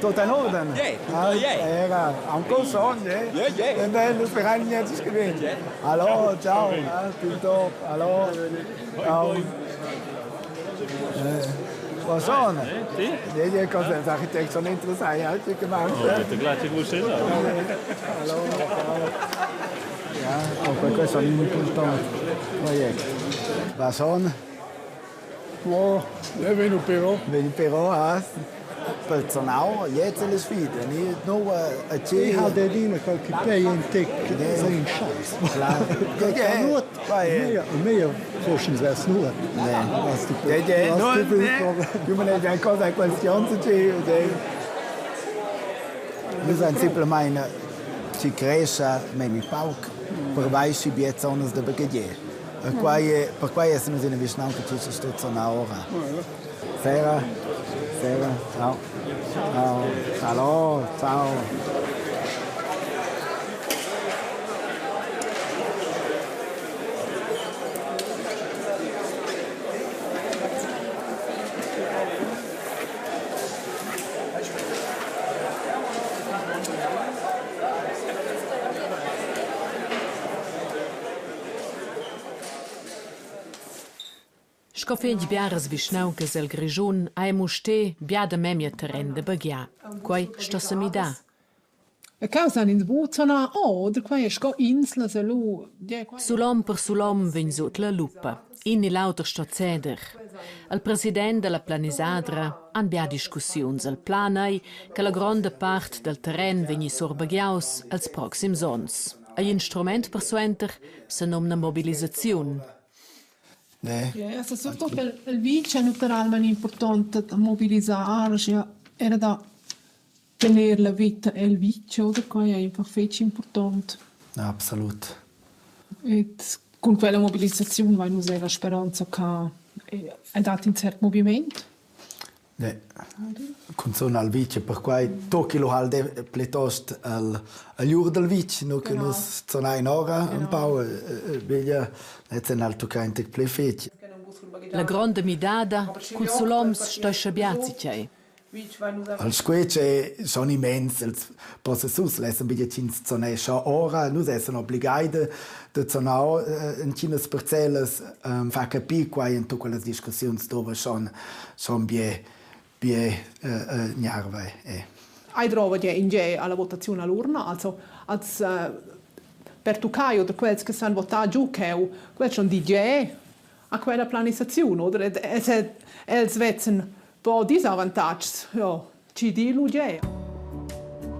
Tot en orden? Era, ancora son, eh? Ben, nus sperein niente che vegn. Hallo, ciao, tipptopp, hallo. Ciao. Was schon? Nee, nee, cosa architekt schon interessant, ja, ich gemacht. Hallo, ciao. Ja, auch questo è un important project. Was schon? Oh, ja, vegn però. Vegn però, ah, pel zonau, jetzt la sfida, ni nu a chi ha dedina qualche pei in tec in scheiss. Meglio forse svess nuot. Ne. Cosa questione Nus ein simplamain chi crescha memia pauc per vai schi bia zonas da baghegiar. Perquai, perquai essan nus ina vischnaunca che sto zonar ora. Sera, sera, ciao. Ciao, hallo, ciao. Sco fetg biaras vischnauncas el Grischun ha ei Mustér bia da memia terren da baghiar. Quei sto semidar. E cheu san ins buc sanar oder quei ei sco inslas e lu Sulom per sulom vegn sut la lupa. In ni l'auter sto ceder. Il president dalla planisadra han bia discussiuns. El plan ei che la gronda part dal terren vegni surbaghiaus els proxims onns. Igl instrument persuenter senumna mobilisaziun. Ne. Ja, also surtut el, el vitg è naturalmente important da mobilisar, ja, era da tener la vita el vitg, oder? Quai è einfach fetg important. Absolut. Et cun quella mobilisaziun vain nus era speranza che è dat in cert moviment. Ne. Cunzun al vitg e perquai tocchi lu halt plitost al agl ur dal vitg, nu che nus zonain ora ün pau biglia lez al tuccà in tec pli fetg. La gronda midada culs suloms sto schabiar tgei. Al squetsch è schon immens, els possessurs lessan biglia ch'ins zonescha ora, nus essan obligai da, da zonar entginas parcellas, fa capir quai en tut quellas discussiuns dova schon schon bien bien gnarva eh. Ei drova gie in gie alla votaziun all'urna, also als pertuccai oder quels che san votar giu cheu, quels schon di gie a quella planisaziun, oder? Ed els vezzan po disavantatgs, ja, chi di lu gie.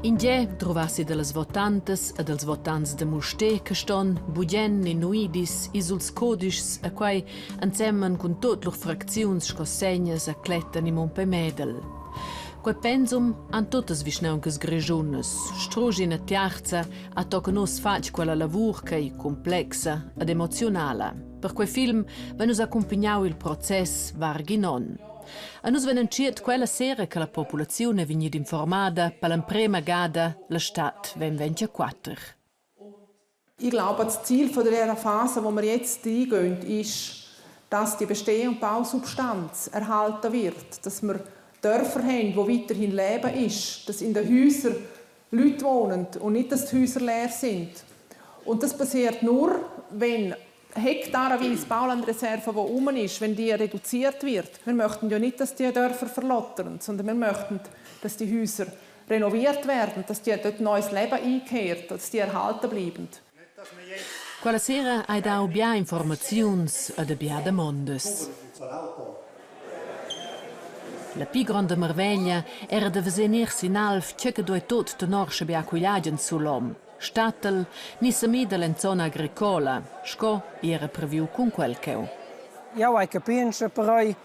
In gie druvassi dallas votantas e dals votants da Mustér che ston bugen e nuidis isuls codischs e quai ensemen cun tut lur fracziuns sco Segnas, Acletta ni Mumpé Medel. Quei pensum han tuttas vischnauncas grischunas. Strusch ina tiarza ha tochen uss fatg quella lavur ch'ei complexa ed emozionala. Per quei film vein nus accumpigniau il process varga in onn. A nus vegn entschiet quella sera che la populaziun è vegnida informada per l'emprema gada la stad 2024. Ich glaube, das Ziel von dieser Phase, wo wir jetzt eingehen, ist, dass die bestehende Bausubstanz erhalten wird, dass wir Dörfer haben, wo weiterhin Leben ist, dass in den Häusern Leute wohnen und nicht, dass die Häuser leer sind. Und das passiert nur, wenn hektarenweise Baulandreserve, die rum ist, wenn die reduziert wird. Wir möchten ja nicht, dass die Dörfer verlottern, sondern wir möchten, dass die Häuser renoviert werden, dass die dort neues Leben einkehrt, dass die erhalten bleiben. Quella sera hai dau bia informaziuns e da bia damondas. La pli gronda marveglia era da veser ner sin alv tgei che duei tut tenor sche bia cugliagen sulom. Statel ni semidel en zona agricola, sco era previu cun quel cheu. Jau hai capientscha per ei,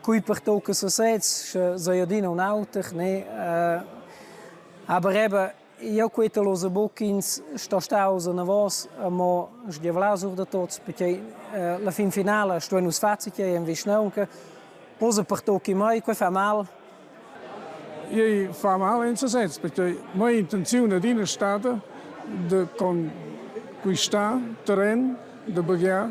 cui pertocca sesez, sche sei adina un auter, ne? Aber eben, jeu quetel oz buc ch'ins sto staus anavos, mo sgiavlar sur da tots, perché la fin finala stuein nus far zatgei en vischnaunca. Oz pertocchi mei, quei fa mal. Ei fa mal en sesez, perché mia intenziun adina stada de conquistar terren, de baghiar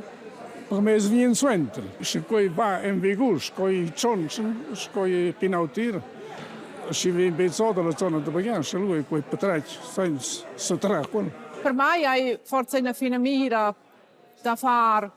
per mes vien suenter. Sche quei va en vigur, sco i tschontscha, sco i pinau tir, Schi vegn be so dalla zona da baghiar, sche lu ei quei patratg senza setrar quel. Per mei ei forsa ina finamira da far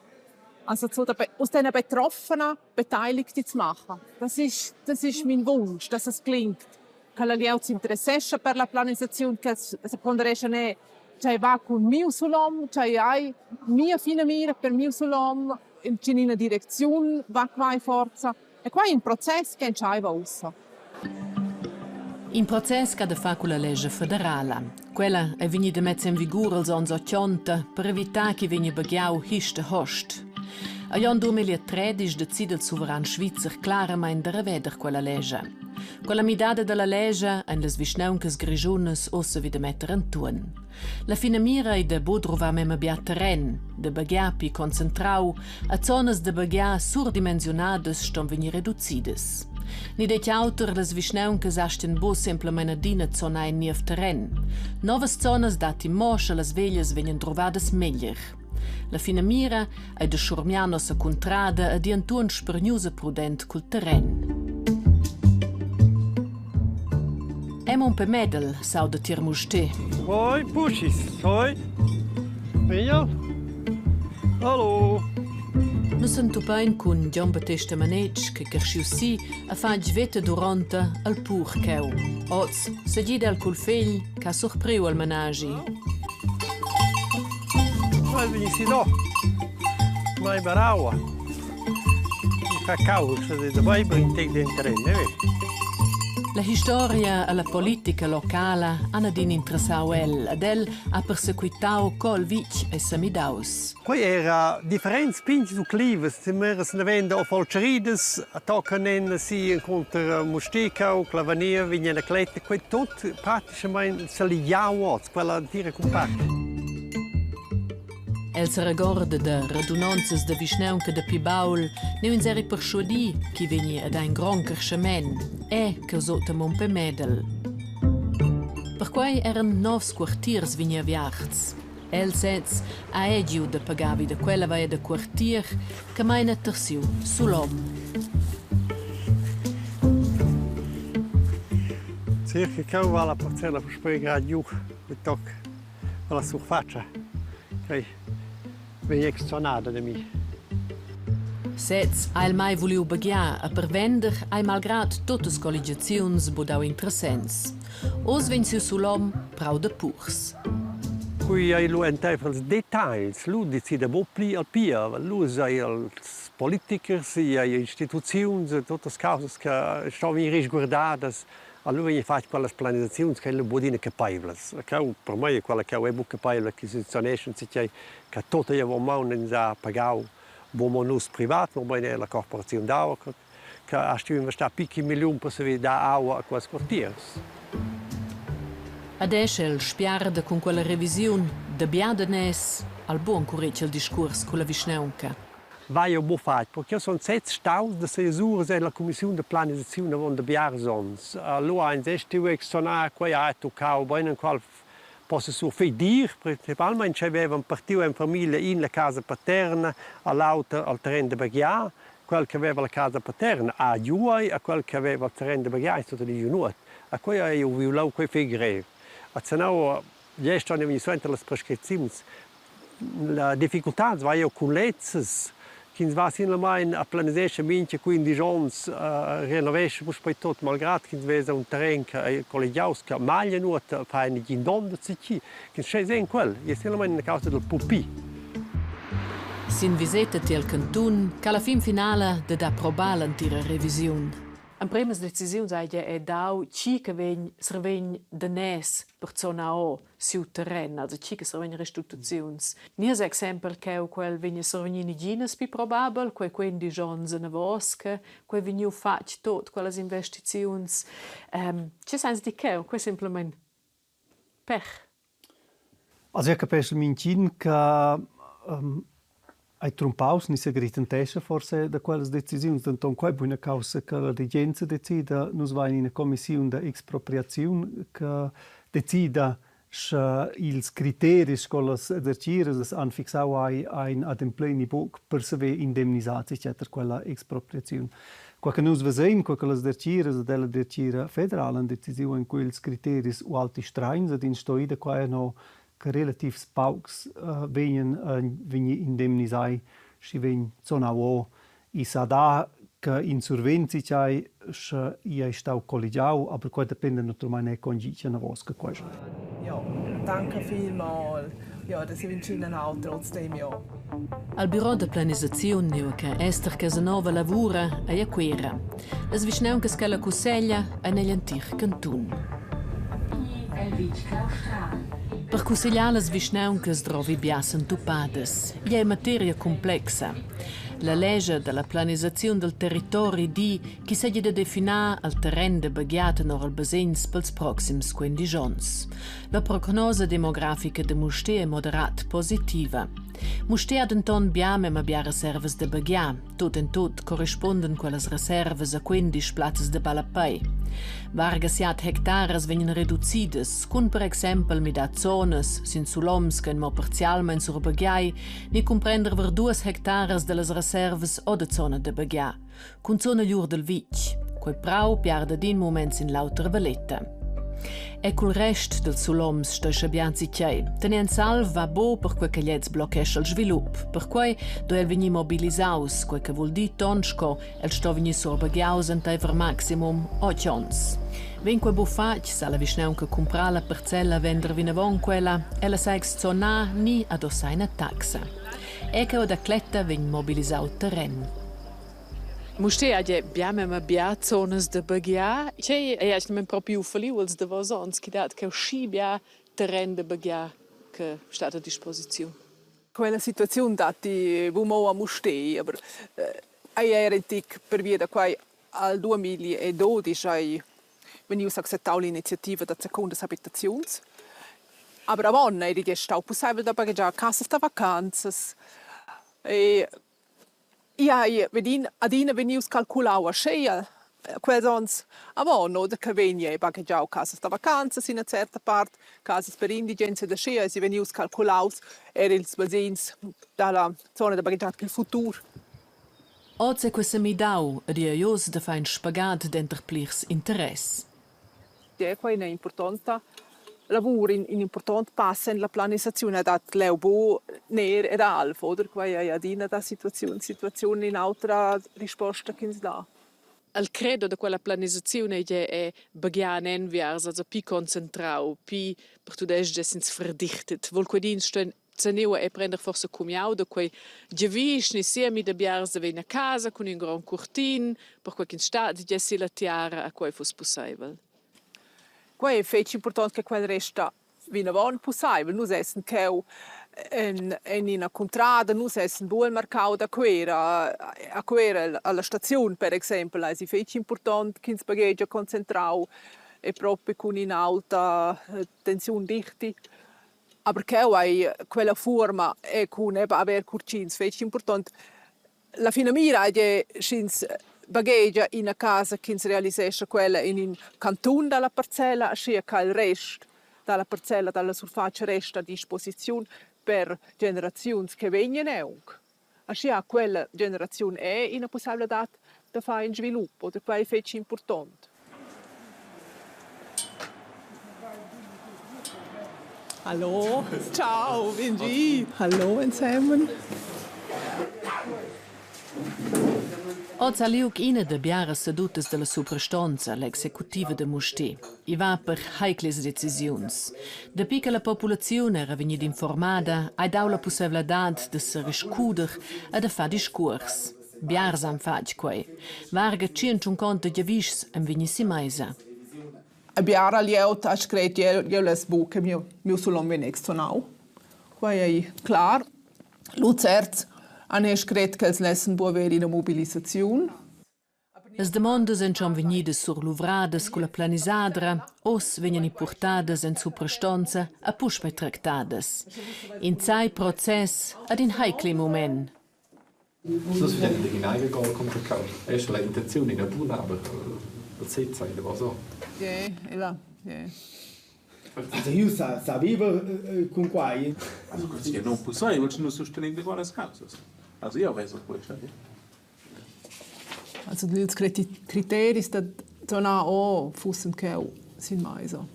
also zu der aus diesen Betroffenen Beteiligte zu machen. Das ist mein Wunsch, dass es gelingt. Che la glieud s'interessescha per la planisaziun, che se ponderescha ne tgei va cun miu sulom, tgei ei mia finamira per miu sulom, in tgenina direcziun va quai forza. E quai è in process che entscheiva ussa. In process ch'ha da far culla lescha federala. Quella è vegnida messa en vigur als onns 80 per evitar ch'i vegnia baghiau hist e host. Agl onn 2013 decida il suveran svizzer claramain da reveder quella lescha. Quella midada dalla lescha ein las vischnauncas grischunas ussa vi da metter entuorn. La finamira ei da buc druvar memia bia terren, da baghiar pli concentrau, a zonas da baghiar surdimensionadas ston vegnir reducidas. Ni detg auter, las vischnauncas astgan buc semplamein adina zonar in niev terren. Novas zonas datti mo, sche las veglias vegnan druvadas meglier. La finamira ei da schurmiar nossa cuntrada ed ir entuorn spargnus e prudent cul terren. Emon pe Medel s'auda tier Mustér. Hoi, Puschis, hoi. Mia? Hallo. Nus entupein cun Gion Battesta Manetsch che carschiu si a fatg veta duronta al pur cheu. Oz segida el cul fegl che ha surpriu al menaschi. Vai vegni si no. Mai baraua. Mi fa caud, se da beiber in tec denteren, ne? La historia e la politica locala han adina interessau el ed el ha persequitau co il vitg ei semidaus. Quei era differents pigns uclivas, temeras la venda o folcheridas, tocan en si encunter Mustécau, Clavanir, Vignella Cletta, quei tot praticamain se ligiau oz, quella entira cumpart. El seregorda da radunonzas da vischnaunca da pli baul, neu ins eri perschuadi ch'i vegni ad ein grond carschament e cheu sut a Mumpé Medel. Perquei eran novs quartiers vegni aviarts. El sez ha è giu da pagar vi da quella vaia da quartier che meina tersiu sulom. Circa cheu va la parcella puspei grad giu, il toc alla surfatscha. Quei vegn exzonada da mi. Sez ha el mai vuliu baghiar e per vender hai malgrad tuttas colligiaziuns budau interessents. Oz vegn siu sulom prau da purs. Qui ei lu enteifer ils detagls, lu decida buc pli al pievel, lu sei els politichers, ei instituziuns e tuttas causas che ston vegnir risguardadas. Allura vegn fatg quellas planisaziuns che lu buc adina capeivlas. Cheu per mei è quella cheu è buc capeivla che si saneschan tgei che tot ei avon maun ins ha pagau buc mo nus privat, mobein era la corporaziun d'aua che ha stuiu investar pli ch'in milliun per saver dar aua a quels quartiers. Adesch el spiarda cun quella revisiun da bia daners al buon curretg il discuors culla vischnaunca. Vai jeu buc fatg, perché jeu sun sez staus da sias uras ella cumissiun da planisaziun avon da biars onns. Lu ha ins stuiu exzonar, quei ha tuccau bein enqual possessur fetg dir, principalmein sch'ei vevan partiu en famiglia in la casa paterna a l'auter al terren da baghiar. Quel che aveva la casa paterna ha giu ei, a quel che aveva il terren da baghiar ei stato giu nuot. A quei hai jeu viu leu quei fetg grev. A Zernau gest han vegni suenter las prescripziuns la difficultads vai jeu cun lezzas ch'ins va simplamain a planisescha mintga 15 onns renovescha puspei tot malgrad ch'ins vesa un terren che ei colligiaus che maglia nuot fa negin donn da chi ch'ins schei en quel è simplamain una causa del pupi. Sin viseta tiel cantun che alla fin finala dad approbar l'entira revisiun. Empremas decisiuns hai è dau chi che vegn survegn daners per zona O siu terren, also chi che survegn restituziuns. Nies exempel cheu quel vegn survegnir neginas pli probabel, quei 15 onns anavos che quei vegniu fatg tot quellas investiziuns. Che sens di cheu? Quei semplamein pech. Also io capeschel mintgin che ei trumpaus ni segritentescha forse da quellas decisiuns, denton quei ei buna caussa che la regenza decida. Nus vein ina commissiun da expropriaziun che decida. Sche ils criteris sco las dertgiras han fixau ei ein adempleni buc per saver indemnisar eccetera quella expropriaziun. Qua che nus vesein, qua che las dertgiras della dertgira federala han decisiu en quels criteris ualti streins ed ins sto ir da qua eno che relativs paucs vegnan vegnir indemnisai, schi vegn zonau o. I sa dà che in survegn tgei sche i ei stau colligiau, aber quei dependa naturalmein era con gi anavos che quei. Ja, danke vielmal. Ja, das wünsche ich Ihnen auch trotzdem, ja. Al büro da planisaziun nua che Esther Casanova lavura ei a Cuera. Las vischnauncas ch'ella cusseglia ein egl entir cantun. Per cussegliar las vischnauncas drovi biars entupadas. Igl ei materia complexa. La lescha dalla planisaziun dal territori di chi seigi da definar al terren da baghiar tenor il basegns pels proxims 15 onns. La prognosa demografica da Mustér è moderat positiva. Mustér ha denton bia memma bia reservas da baghiar. Tut en tut corrispondan quellas reservas a 15 plazzas da ballapei. Varga siat hectaras vegnan reducidas, cun per exempel midar zonas sin suloms ch'ein mo parzialmein surbaghiai ni cumprender ver duas hectaras dallas reservas o da zona da baghiar, cunzun agl ur dal vitg. Quei prau piarda d'in mument sin l'auter valeta. E cul rest dals suloms sto schabian tgei. Tener en salv va bo perquei che gliez blochescha il svilup. Perquei do el vegnir mobilisaus, quei che vul dir ton sco el sto vegnir surbagliaus enteifer maximum otg onns. Vegn quei buc fatg, sa la vischnaunca cumprar la parcella vender vinavon quella, ella sa exzonar ni adossar ina taxa. E cheu da Cletta vegn mobilisau terren. Mustér ha gie bia memia bia zonas da baghiar. Tgei ei atgnamein propi uffaliu els davos onns ch'i dat cheu schi bia terren da baghiar che stat a disposiziun? Quella situaziun datti bu mo a Mustér, aber ei era in tic pervia da quai al 2012 ei vegnius acceptau l'iniziativa da secundas habitaziuns. Aber avon ei gie stau pusseivel da baghegiar casas da vacanzas e Ia ei vedin adina vegnius calculau ascheia quels onns avon oder che vegni ei baghegiau casas da vacanzas ina certa part, casas per indigens ed aschia eisi vegnius calculaus era ils basegns dalla zona da baghegiar pil futur. Oz è quei semidau ed ei oz da far in spagat denter plirs interess. Quei è ina impurtonta lavur, in in impurtont pass en la planisaziun. Ei dat leu buc ner ed alv, oder? Quei ei adina da situaziun situaziun in'autra risposta ch'ins dà. El credo da quella planisaziun ei gie è baghiar enviars, also pli concentrau, pli per tudestg essens verdichtet. Vul quei dir, ins sto zaneu e prender forsa cumiau da quei giavisch ni siemi da biars da vegnir a casa cun in grond curtin, perquei ch'ins stat gia silla tiara, a quei fuss pusseivel. Quei ei fetg impurtont che quel resta vinavon pusseivel. Nus essen cheu en, en ina cuntrada, nus essen buc el marcau da Cuera. A Cuera alla staziun per exempel eisi fetg impurtont ch'ins baghegia concentrau e propi cun in'aulta tensiun dichti. Aber cheu ei quella fuorma e cun eben haver curtgins fetg impurtont. La finamira ei gie sch'ins baghegia ina casa ch'ins realisescha quella en in cantun dalla parcella, aschia che il rest dalla parcella dalla surfatscha resta a disposiziun per generaziuns che vegnan aunc. Aschia ha quella generaziun era ina pusseivladad da far in svilup oder quei ei fetg impurtont. Hallo, ciao, Vingi. Hallo ensemen. Oz ha liug ina da biaras sedutas dalla suprastonza, l'executiva da Mustér. I va per heiclas decisiuns. Dapi che la populaziun era vegnida informada, hai dau la pusseivladad da seriscuder e da far discuors. Biars han fatg quei. Varga 150 giavischs ein vegni si meisa. A biara glieud ha scret jeu, jeu less buc che miu, miu sulom vegn extonau. Quei ei clar. Lu certs han ei scret ch'els lessen buc haver ina mobilisaziun. Las damondas ein schon vegnidas surluvradas culla planisadra, oz vegnan purtadas en suprastonza a puspei tractadas. In zai process ad in heicli mument. Das wird nicht hineingegangen complicau. È la intenzione ina buna, aber il sezza in so. Yeah, ella, yeah. Also io sa, sa viver cun quai. Also questo è non possibile, che non sostenere di quelle cause. Also io vedo questo. Also ils criteris da zonar o fussen cheu sin meisa.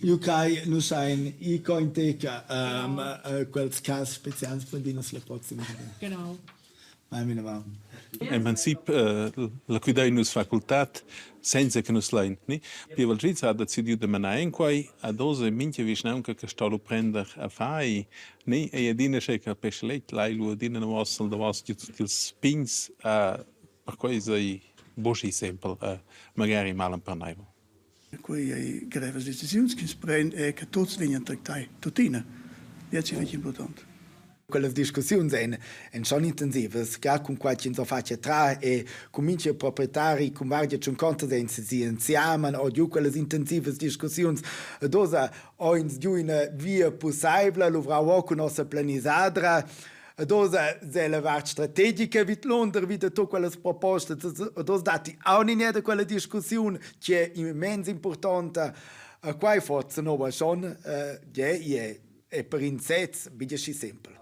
Io crai nus ein i cointeca quels cas specials prendinas la proxima. Genau. Mai vinavant. In princip la cudein nus facultad senza che nus lein, ni? Pievel Svizzer ha decidiu da menar en quei, ad oz ei mintga vischnaunca che sto lu prender a far ni? Ei adina sche che pesce lai lu adina anavos al davos dils pigns, perquei ei buc schi sempel, magari malemperneivel. Quei ei grevas decisiuns ch'ins pren e che tuts vegnan tractai tuttina. Gliez ei fetg impurtont. Quellas discussiuns ein, ein schon intensivas, gia cun quai ch'ins ha fatg tra e cun mintga proprietari cun varga tschuncontas ein si ensiamen ho giu quellas intensivas discussiuns. Ed ossa ho ins giu ina via pussaivla, luvrau ho cun nossa planisadra ed ossa se la vart strategica vidlunder vi da tut quellas propostas ed oz datti aunc ina da quella discussiun che è immens importanta. Quai forza nova schon, yeah, è per in sez biglia schi simpel.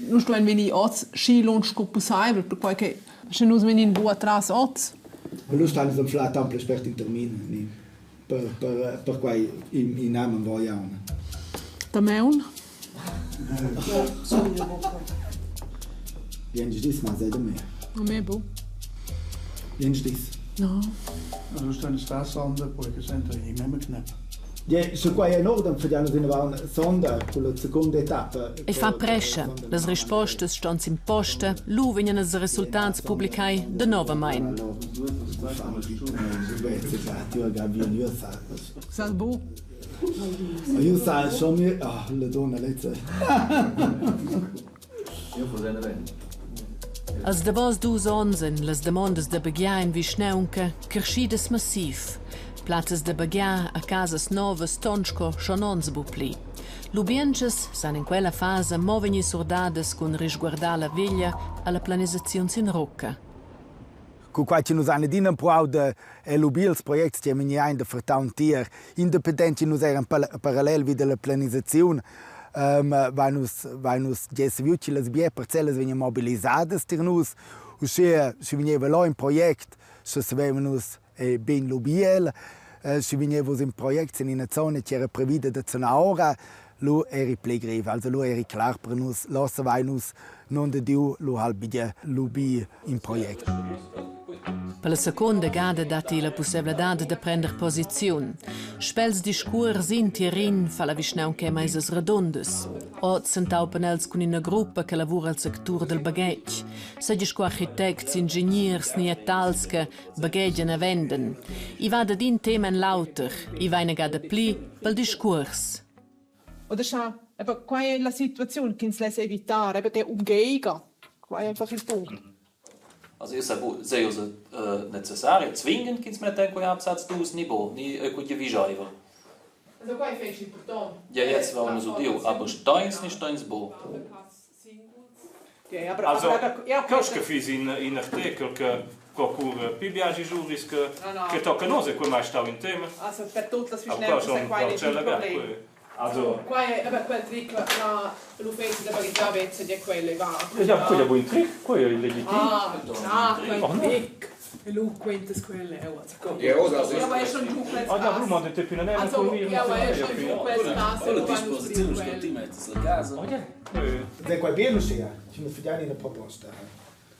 Nus stuein vegnir oz schi lunsch sco pusseivel, perquai che sche nus vegnin buc atras oz. Lu stan nus anflar tant pli spert in termin ni per quei in namen vogliaun. Damaun? Gliendisdis ma sei da me. A me bu. Gliendisdis? No. Lu stan star sonda, poi che sento ei memma knapp. Ja, su quai è in orden fagian nus inavant sonda con la seconda etappa. E fa prescha. Las rispostas ston s'imposta, lu vegnan ils resultats publicai danovamain. Salvo. Io sai schon mir, ah, la donna lezza. Els davos dus onns ein las damondas da baghegiar en vischnaunca creschidas massiv. Plazzas da baghegiar a casas novas ton sco schon onns buc pli. Lubientschas san en quella fasa mo vegnir surdadas cun risguardar la veglia alla planisaziun sin rocca. Cu quai chi nus han adina empruau da lubir ils projects che vegnan da fertaunt tier, independent che nus eran parallel vi dalla planisaziun, vain nus vain nus già saviu che las bia parcellas vegnan mobilisadas tier nus. Uschia schi vegneva là in project, sche savevan nus bein lubir el. Schi vegneva in project in ina zona che era previda da zanar ora, lu eri pli grev. Also lu eri clar per nus, là savein nus non da Diu, lu ha'l bia lubì in project. Per la seconda gada datti la pussaivladad da prender posiziun. Spels discuors in Tirin fa la vischnaunca meisas radundas. Oz s'entaupan els cun ina gruppa che lavura al sectur del baghetg, seigi sco architects, ingegners ni tals che baghegian e venden. I va dad in tema en l'auter, i va ina gada pli pel discuors. Oder scha eben quai è la situaziun ch'ins less evitar, eben der Umgehung. Quai è einfach il punct. Also io sei ussa necessari zwingend ch'ins metta en quei Absatz dus ni bo, ni cu giavischeiva. Also quai fetg important. Ja, jetzt wollen wir so diu, aber steins ni steins bo. Also, quels che fiss in, in artikel che procura più viaggi giuris che, che tocca nos e quei mai stau in tema. Also per tutte las vischnauncas è quai il problem. Also, Quai è, vabbè, quel trick la l'uffeci da baghegiar vezza di quella va. Ja, quello è buon trick, quello è legitim. Ah, ah, quel trick. E lu quentas quella, eu also. Ja, Ja, è schon giù quels Ah, ja, Blum hat più nemmeno Also, ja, è schon giù quels pass. Quella disposizione sto ti mettes la casa. Se quai bien uschia, ci nus fagian ina proposta.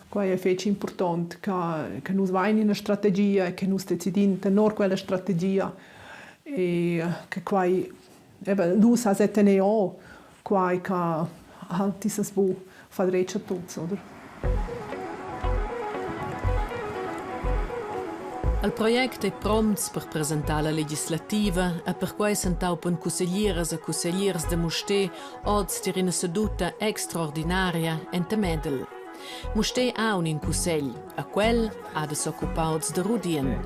Quai è fetg impurtont che, che nus vain ina strategia e che nus decidin tenor quella strategia e che quai eben nus has tener o quai che halt dieses bu fa dretg a tuts, oder? Il project ei promts per presentar la legislativa e perquei s'entaupan cusseglieras e cussegliers da Mustér oz tier ina seduta extraordinaria enta Medel. Mustér ha aunc in cussegl, a quel ha da s'occupar oz da rudien.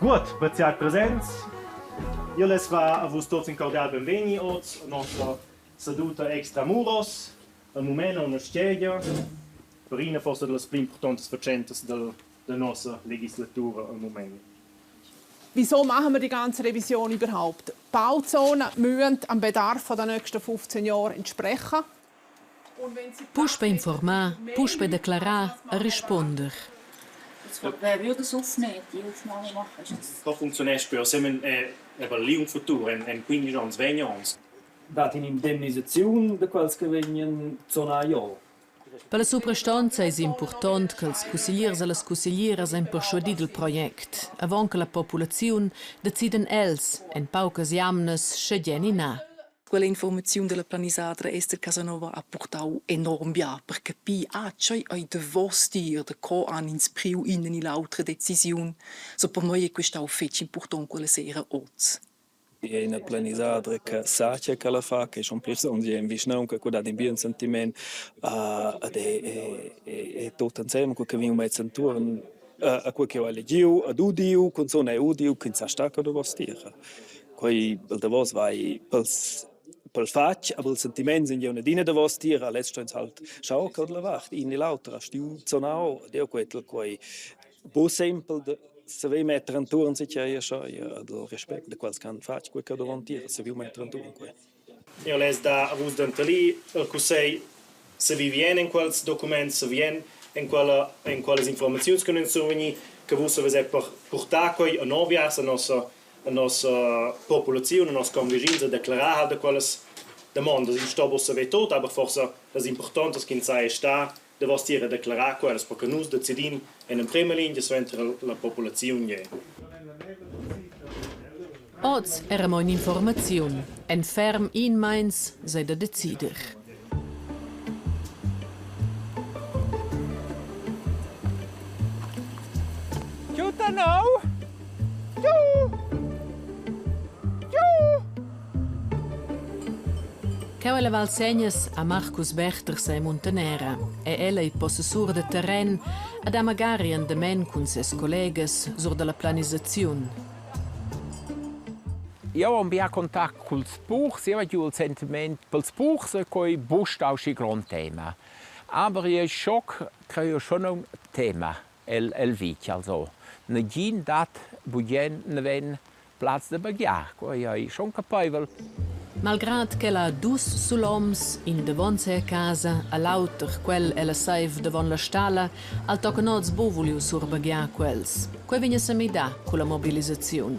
Gut, beziat presents. Io less va a vus tots in cordial benvegni oz a nossa seduta extra muros. Al mument una stgegia. Per ina forsa dallas pli impurtontas fatschentas dal, da nossa legislatura al mument. Wieso machen wir die ganze Revision überhaupt? Bauzonen müssen am Bedarf der nächsten 15 Jahre entsprechen. Puspei informar, puspei declarar e rispunder. Wer würde das aufnehmen, die Aufnahme machen? Co funcziunesch però sem è è lì un futur en en 15 ans, 20 ans. Dat in'indemnisaziun da quels che vegnan zonà jo. Per la suprastonza eisi impurtont ch'ils cussegliers e las cusseglieras ein perschuadi dil project. Avon che la populaziun deciden els en paucas jamnas sche gie ni na. Quella informaziun dalla planisadra Esther Casanova ha purtau enorm bia per capir, ah, tgei ei davos dir, da co han ins priu ina ni l'autra decisiun. So per mei ei quei stau fetg impurtont quella sera oz. È ina planisadra che sa tge ch'ella fa, che schon plirs onns è in vischnaunca che dat in bien sentiment ed è, è, è tot ensemen cun che vegn mez entuorn a quei che ho elegiu ad udiu, cunzun è udiu ch'ins sa sta co davos tier. Quei il davos vai pels pel fatg, aber ils sentiments in jeu adina davos tier, lez sto ins halt schau co dalla vart, in e l'auter ha stiu zonau, ed eu quetel quei Bu sempel da saver metter entuorn zatgei aschia dal respect da quels che han fatg quei che davontier, saviu metter entuorn quei. Eu less dar a vus d'entellir il cussegl se vi vien en quels documents, se vien en quella en quellas informaziuns che nus survegnir, che vus savess per purtar quei a noviars a nossa a nossa populaziun, a nos convischins a declarar da quellas damondas. Ins sto buca saver tut, aber forsa las importantas ch'ins sa star davostier a declarar quellas, perche nus decidin en emprema lingia suenter la populaziun gie. Oz era mo in'informaziun. En ferm in meins sei da decider. Tutta nou! Giu! Giu! Cheu ella Val Segnas ha Marcus Berther sei muntanera. È ella il possessur da terren ed ha magari endamen cun ses collegas sur dalla planisaziun. Eu ho bia contact culs purs, eu ho giu il sentiment pels purs è quei buc stau schi grond tema. Aber il schoc creo schon un tema el, el vitg, also negin dat bugen ne ven plaz da baghiar, quei ei schon capeivel. Malgrad ch'ella ha dus suloms, in davon sia casa e l'auter quel ella seiv davon la stalla, al tocan oz buc vuliu surbaghiar quels. Quei vegn a semidar culla mobilisaziun.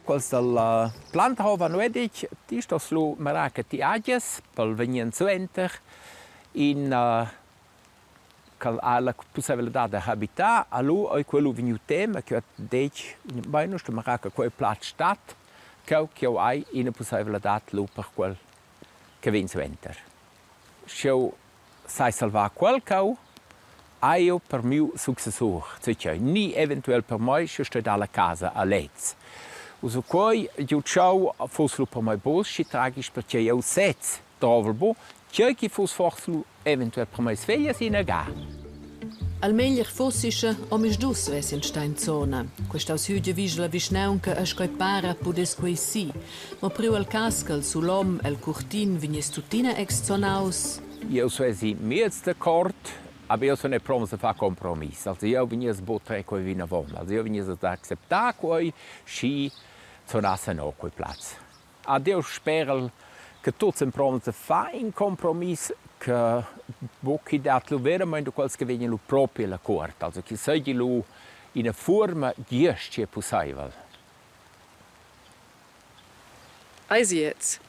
Quels dalla Plantahof han detg, ti stos lu mirar che ti hagies pel vegnir suenter in ch'el ha la pusseivladad da habitar, alura ei quel lu vegniu tema che ha detg, bein nus mirar che quei plaz stat, cheu ch'jeu hai ina pusseivladad lu per quel che vegn suenter. Sch'jeu sai salvar quel cheu, hai jeu per miu successur, tgei, ni eventuell per mei, sche stoi dar la casa a lez. Ussa quei giu tscheu fuss lu per mei buc schi tragic, perché jeu sez drovel buc, tgei che fuss forsa lu eventuell per meis feglias ina ga. Al meglier fossi sche omisdus vessen sta in zona. Questa hügia visch la vischnaunca e sco para pudess quei si. Mo priu el cas ch'el sulom el curtin vegniss tuttina exzonaus. Io svesi miez d'accord, aber io sono pronto a fare compromiss. Also io vegniss buttare quei vinavon. Also io vegniss ad acceptar quei, schi zonasse no quei plaz. Ad eu sperel che tuts emprovan da far in compromiss che buc chi dat lu veramaing da quels che vegnan lu propi alla cuort, also chi seigi lu ina fuorma gest schi pusseivel. Eisi jetzt?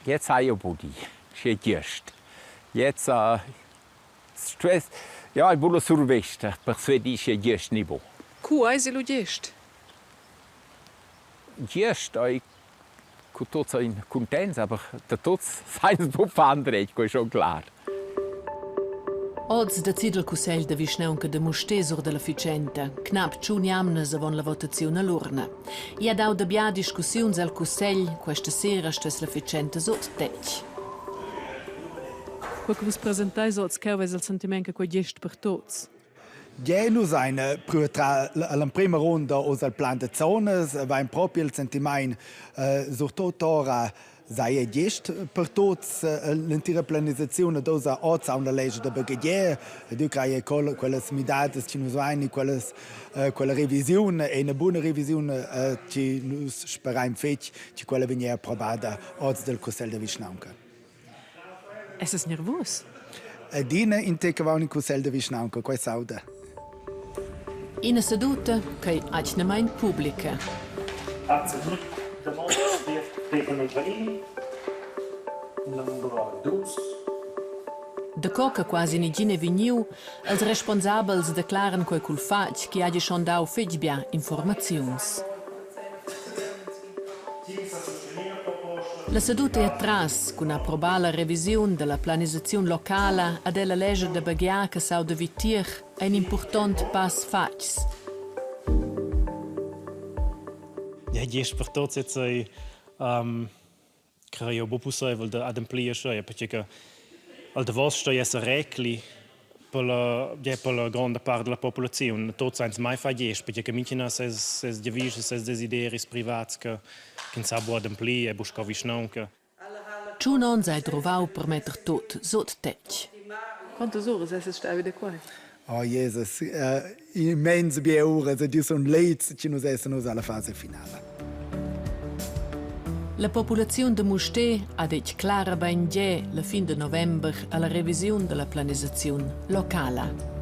Jetzt hai jeu budi, schi gest. Jetzt stress, ja, ich voul survesta per svedir schi gest ni bu. Cu eisi lu gest? Gest ei cu tuts ein cuntents, aber da tuts sainz buc far andretg, quei ei schon clar. Oz decida il cussegl da vischnaunca da Mustér sur dalla fatschenta, knapp tschun jamnas avon la votaziun all'urna. I ha dau dabia discussiuns al cussegl, questa sera stess la fatschenta sut tetg. Quei che vus presenteis oz cheu eis il sentiment che quei gest per tuts. Gie, nus ein priu tra l'emprema runda oz al plan da zonas, vein propi il sentiment surtut ora. Saja gest per tuts l'entira planisaziun ed oz oz ha una legge da baghegiar ed io crei che quellas midadas che nus vain quellas quella revisiun è una buna revisiun che nus sperain fetg che quella vegnia approvada oz dal cussegl da vischnaunca. Es es nervus? Adina in te che va in cussegl da vischnaunca, quai sauda. Ina seduta ch'ei atgnamein publica. Daco che quasi negin ei vegniu, els responsabels declaran quei cul fatg ch'i hagi schon dau fetg bia informaziuns. La seduta è atras cun approbar la revisiun dalla planisaziun locala ad ella lescha da baghegiar che s'auda vitier ein impurtont pass fatgs. Ja, gest per tots jetzt ei crei jeu buc pusseivel da ademplir aschia, pertgei che al davos stoi esser recli per la, ja, per la gronda part della populaziun. Tots eins mai far gest, perché che mintgin ha ses, ses giavischs e ses desideris privats che ch'ins sa buc ademplir e buc sco vischnaunca. Tschun onns hai drovau per metter tut sut tetg. Quantas uras es stau da quai? Oh Jesus, immens bia uras ed io sun leds che nus essan uss alla fasa finala. La populaziun da Mustér ha detg clara bain gie la fin da november alla revisiun dalla planisaziun locala.